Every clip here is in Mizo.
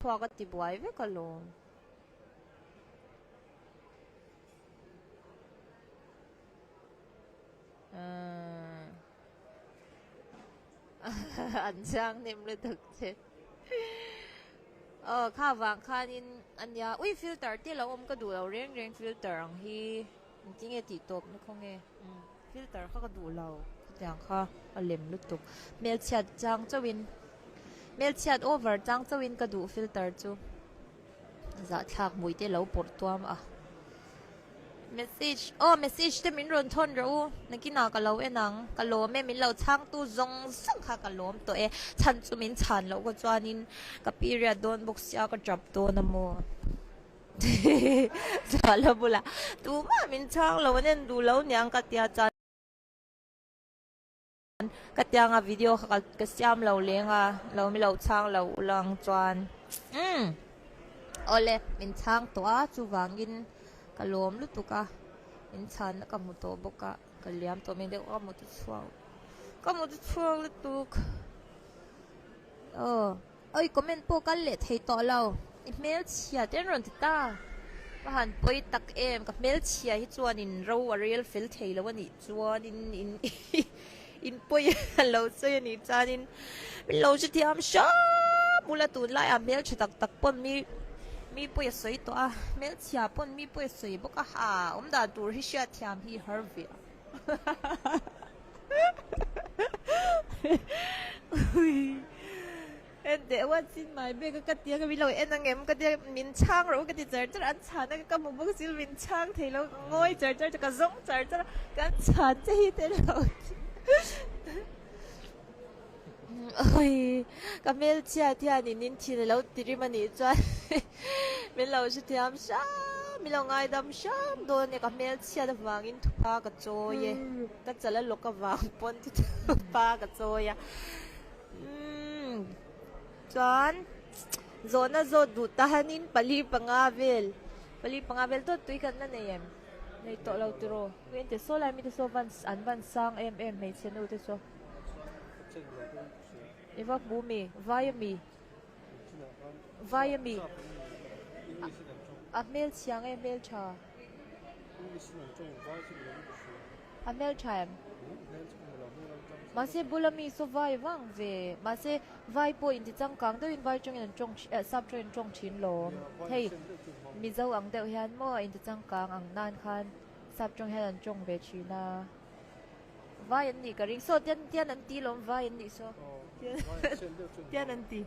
Thluak a ti buai vek alawm. Umm an chhang hnem lutuk che. Aw kha vang khanin ania ui filter te lo awm ka duh lo reng reng filter ang hi engtinge tih tawp na khawnge umm filter kha ka duh lo khatiang kha a lem lutuk hmelchhiat chang chauhin hmelchhiat over chang chauhin ka duh filter chu zahthlak hmui te lo pawrh tuam a. Message aw message te min rawn thawn rawh u nakinah ka lo en ang ka lawm e min lo chhangtu zawng zawng kha ka lawm tawh e chhan chu min chhan loh kha chuanin ka period dawn bawk sia ka tap dawn a maw Zuala bulah tumah min chhang lo an en duh lo niang ka tia chuan. Ka tianga video kha ka siam lo leng a, lo mi lo chhang lo ulang chuan umm awle min chhang tawh a chuvangin ka lawm lutuk a, min chhanna ka hmu tawh bawk a, ka liam tawh mai deuh a ka hmu ta chhuak ka hmu ta chhuak lutuk aw. Oi comment pawh kal leh thei tawh lo, i hmelchhia te an rawn ti ta. Ka han pawi tak em, ka hmelchhia hi chuanin ro a rel fel thei lo a nih chuanin in in pawi a lo sawi a nih chuanin min lo hrethiam hram ula tunlaiah hmeltha tak tak pawn mi mi pawi a sawi tawh a, hmelchhia pawn mi pawi a sawi bawk a, ha awmdan tur hi hriatthiam hi har ve a. Enteh what's in my bag a ka tia ka min lo en angem ka tia min chhang rawh u ka ti char char a an chhan a ka hmu bawk si min chhang thei lo ka ngawi char char ka zawng char char a kan chhan che hi te lo Awii ka hmelchhiat hianin in thin a lo ti rim a nih chuan min lo hrethiam hram min lo ngaidam hram dawn e ka hmelchhiat avangin thupa ka chawi e ka chala lawk avang pawn thupa ka chawi a umm chuan zawhna zawt duh tanin pali panga vel pali panga vel tawt tui kan la nei em nei tawh lo tiraw eng te saw lai mi te saw van an van sang em em hmeichhe nu te saw. I va hmu mi? Vai a mi? Vai a mi? A hmel chhia nge hmel tha? A hmel tha em? Mahse bula mi saw vai vang ve. Mahse vai pawh inti changkang deuhin vai tawngin an tawng eh sap tawngin an tawng thin lawm. Hei Mizo ang deuh hian maw inti changkang ang nan khan sap tawng hian an tawng ve thin a. Vai an nih ka ring. Saw tian tian an ti lawm vai an nih saw. Tian an ti.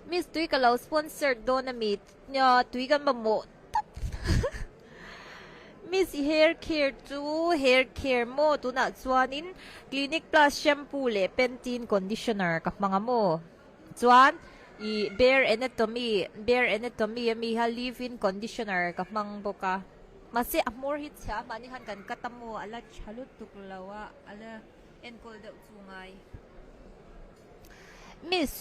Miss tui ka lo sponsored dawn a mi. Nia tui kan mamawh tawp. Miss i hair care chu hair care maw tunah chuanin Clinic Plus shampoo leh Pantene conditioner ka hmang a maw. Chuan i Bare Anatomy Bare Anatomy a mi kha leave in conditioner ka hmang bawk a. Mahse a hmawr hi chhia a mahni khan kan cut a maw a la tha lutuk lo a a la enkawl deuh chu ngai. Miss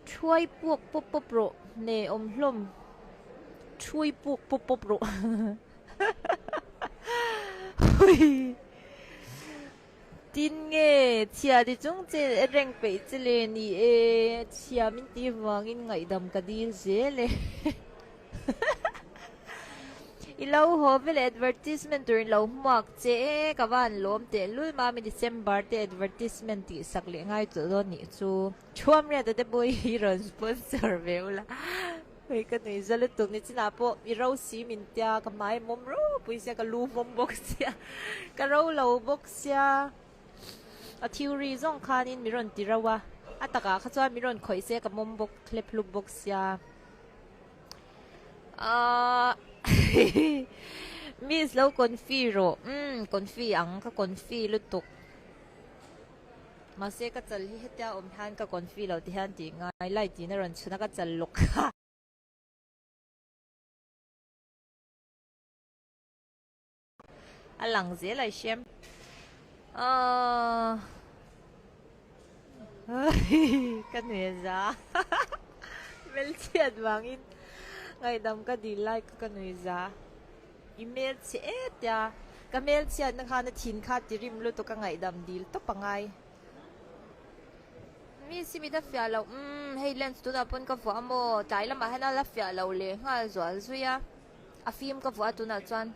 Thuai puak pawp pawp rawh ne awm hlawm Thui puak pawp pawp rawh Huii. Tin nge, chhia ti chung che reng peih che le ni e, chhia min ti vangin ngaihdam ka dil zel e. I lo haw vel advertisement tur in lo hmuak che e, ka va han lawm teh lul mami December te advertisement tih sak leh ngai tawh dawn nih chu. Thuamriata te pawh hi rawn sponsor ve ula. Hei ka nui za lutuk ni chinah pawh i ro si min tia ka hmai mawm ropui sia ka lu mawm bawk sia ka ro lo bawk sia a theory zawng khanin mi rawn ti ro a a takah kha chuan mi rawn khawih se ka mawm bawk hlep hlup bawk sia ahh miss lo confi rawh umm confi ang ka confi lutuk. Mahse ka chal hi hetia awm hian ka confi lo ti hian tih ngai light in a rawn chhun a ka chal lawk kha. A lang zel ai hrem. Aaa ka hne za hmelchhiat vangin ngaihdam ka dil lai kha ka nui za. I hmelchhe e tia ka hmelchhiatna khan a thin kha ti rim lutuk a ngaihdam dil tawp a ngai. Mi si mit a fiah loh umm hei lens tunah pawn ka vuah a maw tlai lamah hian a la fiah loh leh nghal zual zui a a fim ka vuah a tunah chuan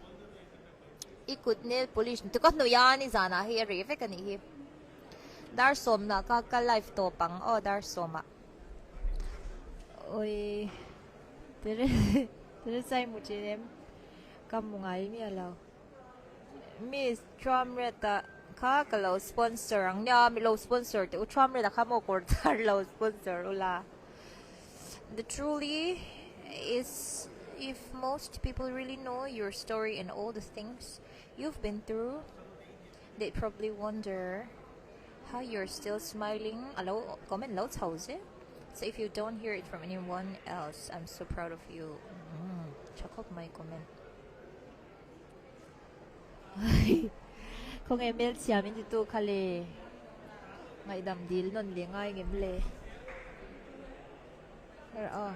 i kut nail polish ka hnawih a ni zanah hei a reh vek a nih hi dar sawmna ka ka live tawp ang aw dar sawmah awii tere tere sai mu thin em ka hmu ngai miah lo. Miss Truamreta kha ka lo sponsor ang nia mi lo sponsor teh u Truamreta kha maw kawr thar lo sponsor ula The truly is if most people really know your story and all the things you've been through they'd probably wonder how you're still smiling a lo comment lo chho zel so if you don't hear it from anyone else I'm so proud of you umm tha khawp mai comment. Khawnge hmelchhia min titu kha le ngaihdam dil nawn leh ngai ngem le her aw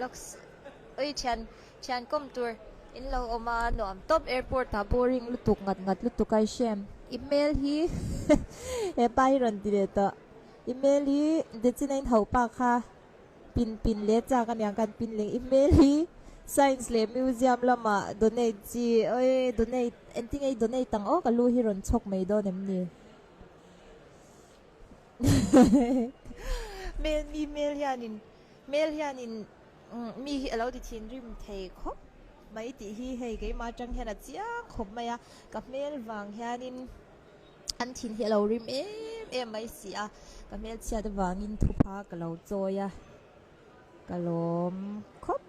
looks ui thian thian kawm tur in lo awm a nuam tawp airport ah boring lutuk ngat ngat lutuk a i hrem i hmel hi hepa hi rawn ti leh tawh i hmel hi Dechina in hauh pa kha. Pin pin leh chak aniang kan pin leh i hmel hi science leh museum lamah donate chi oi donate engtin nge i donate ang aw ka lu hi rawn chhawk mai dawn em ni hmel mi hmel hianin hmel hianin mi hi alo ti thinrim thei khawp mai tih hi hei keimah atang hian a chiang khawp mai a ka hmel vang hianin. An thin hi a lo rim em em mai si a, ka hmelchhiat avangin thupha ka lo chawi a, ka lawm khawp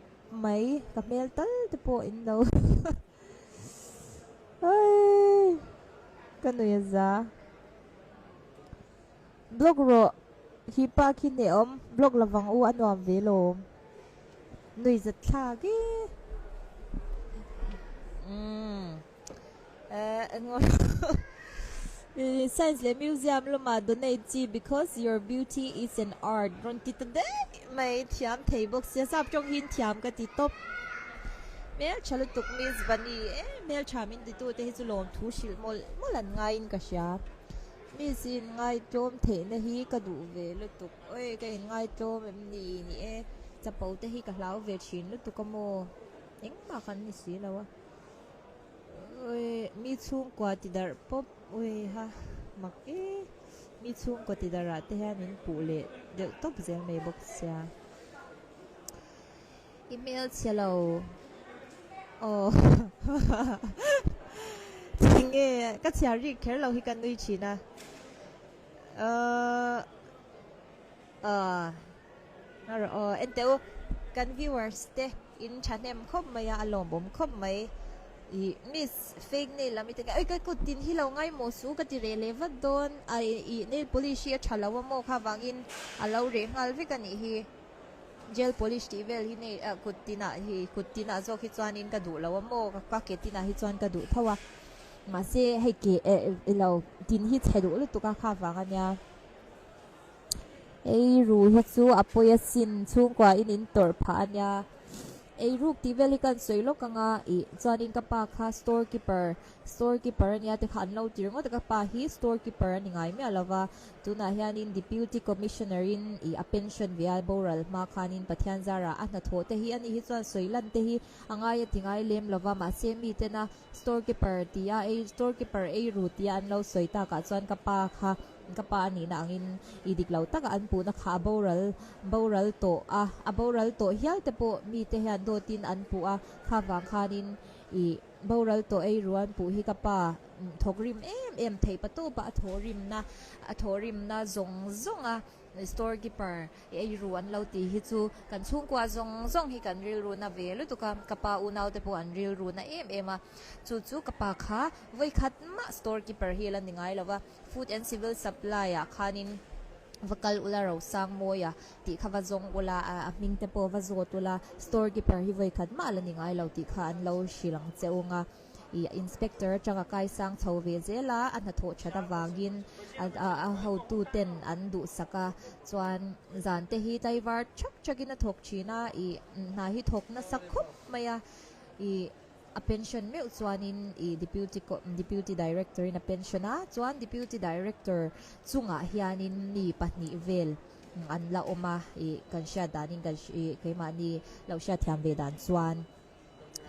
mai, ka hmel tal te pawh in lo Aii ka nui a za. Blog rawh hi pa khi hnehawm, blog lovang u a nuam ve lawm. Nui zat thlak e. Umm. Science leh museum lamah donate chi because your beauty is an art rawn ti ta daih mai thiam thei bawk sia sap tawng hian thiam ka ti tawp hmeltha lutuk miss Bunny e hmeltha min ti tu te hi chu lawmthu hrilh mawlh mawlh an ngaiin ka hria miss in ngaitlawm theihna hi ka duh ve lutuk awi ka in ngaitlawm em ni ni e chapo te hi ka hlau ve thin lutuk a maw engmah kan ni si lo a. Ui mi chhungkua ti darh pawp ui ha mak e mi chhungkua ti darh ah te hian min puh leh deuh tawp zel mai bawk sia i hmelchhe lo aw tinge ka chhiar rik kher lo hi ka nui thin a ahh ahh aw enteh u kan viewers te. In thahnem khawp mai a, a lawmawm khawp mai. Ih miss fake nail lam i ti oi ka kut tin hi lo ngaimawh suh ka ti reh leh vat dawn a ih nail polish hi a tha lo a maw kha vangin a lo reh nghal vek a nih hi. Gel polish tih vel hi nail ah kut tinah hi kut tinah zawk hi chuanin ka duh lo a maw ka ke tinah hi chuan ka duh tho a mahse hei ke eh ilo tin hi chhe duh lutuk a kha vang a nia. Ei ru hi chu a pawi asin chhungkua in in tawrh phah a nia. Ei ruk tih vel hi ka han sawi lawk ang a, ih chuanin ka pa kha store keeper, store keeper a nia te kha an lo tir ngawt a, ka pa hi store keeper a ni ngai miah lo va, tunah hianin deputy commissioner in ih a pension ve a boral hma khanin Pathian zarah a hnathawh te hi a ni hi chuan sawi lan te hi a ngai a ti ngai lem lo va, mahse miten a store keeper tia ei store keeper ei ru tia an lo sawi takah chuan ka pa kha Ka pa a nihna angin i dik lo taka an puhna kha a boral boral tawh a, a boral tawh hial te pawh mite hian dawtin an puh a, kha vang khanin i boral tawh ei ru an puh hi ka pa thawk rim em em theih pa tawpa a thawh rimna a thawh rimna zawng zawng a store keeper Ei ru an lo tih hi chu kan chhungkua zawng zawng hi kan rilru na ve lutuk a, ka pa unau te pawh an rilru na em em a, chu chu ka pa kha vawikhat mah store keeper hi a la ni ngai lo va, food and civil supply ah khanin va kal ula Rosang Mawia tih kha va zawng ula a hming te pawh va zawt ula store keeper hi vawikhat mah a la ni ngai lo tih kha an lo hrilh ang che ung a. Ih inspector atanga kaisang chho ve zel a, a hnathawh that avangin a hotu ten an duhsak a, chuan zan te hi tlaivar thak thakin a thawk thin a, ih hna hi thawk nasa khawp mai a, ih A pension meuh chuanin ih Deputy Deputy Director in a pension a, chuan Deputy Director chungah hianin mi pahnih vel an la awm a, ih kan hriat danin kan ih keimahni lo hriatthiam ve dan chuan.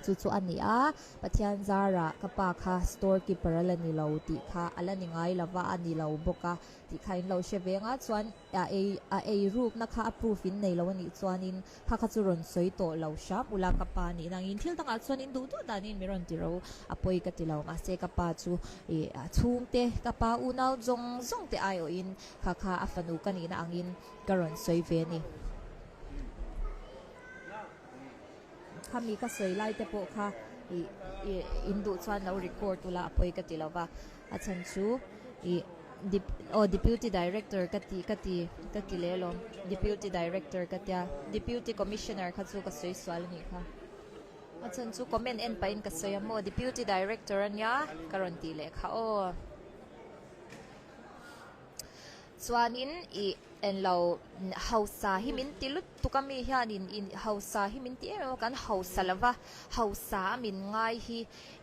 Chu chu a ni a, Pathian zarah ka pa kha store keeper a la ni lo tih kha a la ni ngai lo va, a ni lo bawk a tih kha in lo hre ve ang a, chuan a ei a ei rukna kha a proof in nei lo a nih chuanin kha kha chu rawn sawi tawh lo hram ula ka pa nih nangin thil dangah chuan in duh duh danin mi rawn ti ro a pawi ka ti lo mahse ka pa chu ih a chhungte ka pa unau zawng zawng te aiawhin kha kha a fanu ka nihna angin ka rawn sawi ve a ni. Khami ka sawi lai te pawh kha ih ih in duh chuan lo record ula a pawi ka ti lo va, a chhan chu ih dep aw deputy director ka ti ka ti ka ti leh alawm deputy director ka tia deputy commissioner kha chu ka sawi sual a nih kha a chhan chu comment en pahin ka sawi a maw deputy director ania ka rawn tih leh kha aw. Chuanin ih englo hausa hi min ti lutuk a mi hianin ih hausa hi min ti em em a kan hausa lova hausa a min ngai hi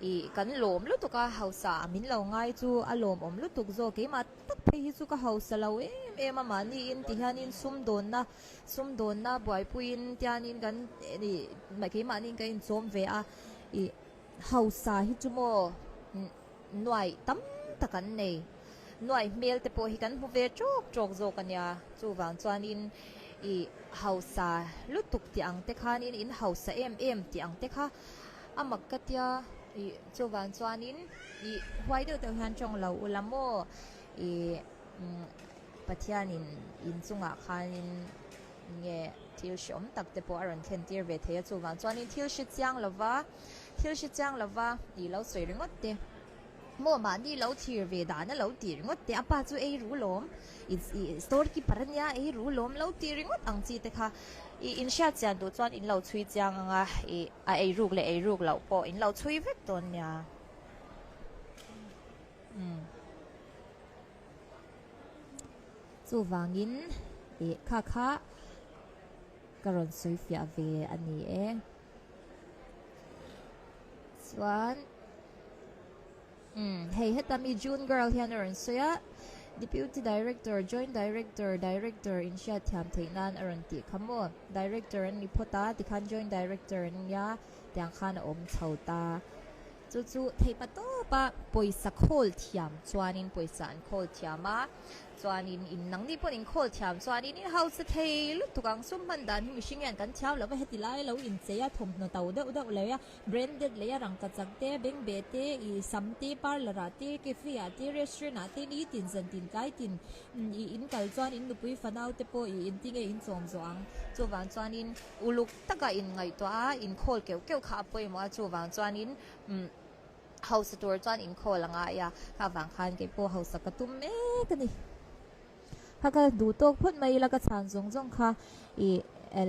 ih kan lawm lutuk a hausa a min lo ngai chu a lawmawm lutuk zawk keimah tak phei hi chu ka hausa lo em em a mahniin ti hianin sumdawnna sumdawnna buaipuiin tianin kan ih keimahniin kan inchawm ve a ih hausa hi chu maw. Nuaih tam tak an nei. Nuaih hmel te pawh hi kan hmu ve tawk tawk zawk a nia. Chuvang chuanin i hausa lutuk tih ang te khanin in hausa em em tih ang te kha a mak ka tia. I chuvang chuanin i huai deuh deuh hian tawng lo ula maw i Pathianin inchungah khanin nge thil hreawm tak te pawh a rawn thlen tir ve thei a. Chuvang chuanin thil hre chiang lova. Thil hre chiang lova tih lo sawi ringawt te, maw mahni lo thlir ve dan a lo tih ringawt te, a pa chu ei ru lawm, i store keeper a nia ei ru lawm lo tih ringawt ang chi te kha i inhriat chian duh chuan in lo chhui chiang ang a, i a ei ruk leh ei ruk loh pawh in lo chhui vek dawn nia. Umm. Chuvangin i kha kha ka rawn sawi fiah ve a ni e. Chuan umm hei heta mi June girl hian a rawn sawi a, Deputy Director, Joint Director, Director in hriat thiam theih nan a rawn tih kha maw? Director an ni phawt a, tikhan Joint Director an nia tiang khan a awm chho ta. Chu chu theihpa tawp a pawisa khawl thiam chuanin pawisa an khawl thiam a, Chuanin in nangni pawn in khawl thiam chuanin in hausa thei lutuk ang sum hman dan hi mihring hian kan thiam lo va heti lai lo inchei a thawmhnaw to deuh deuh leh a branded leh a rangkachak te bengbeh te ih sam te parlour ah te cafe ah te restaurant ah te ni tin zan tin tlai tin ih in kal chuan in nupui fanau te pawh ih in tinge in chawm zawh ang chuvang chuanin uluk taka in ngaihtuah a in khawl keuh keuh kha a pawimawh a chuvang chuanin umm. Hausa tur chuan inkhawl a ngai a, kha vang khan kei pawh hausa ka tum mek a ni. Kha ka duh tawk phawt mai ila ka chhan zawng zawng kha ih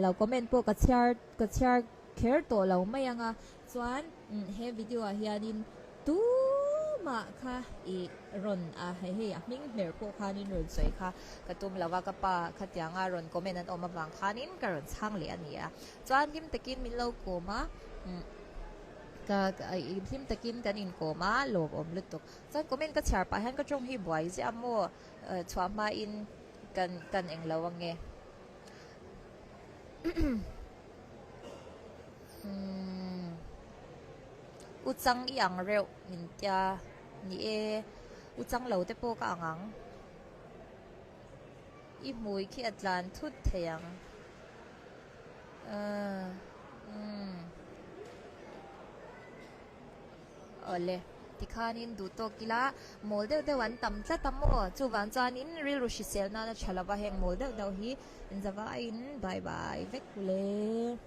lo comment pawh ka chhiar ka chhiar kher tawh lo mai ang a, chuan he video ah hianin tumah kha ih rawn a hei hei a hming hmer pawh khanin rawn sawi kha ka tum lo a, ka pa khatianga rawn comment an awm avang khanin ka rawn chhang leh a ni a, chuan hlim takin min lo kawm a. Ka hlim takin kan inkawm a, lawmawm lutuk. Chuan comment ka chhiar pah hian ka tawng hi buai ziah a maw? Chhuah hmain kan kan englo ange. U chang i ang reuh min tia ni e, u chang lo te pawh ka ang ang. I hmui khi a tlan thut thei ang. Awle, tikhanin duh tawk ila mawl deuh deuh an tam tlat a maw? Chuvang chuanin rilru hrisel nana tha lova heng mawl deuh deuh hi inzavaiin bye bye vek ule.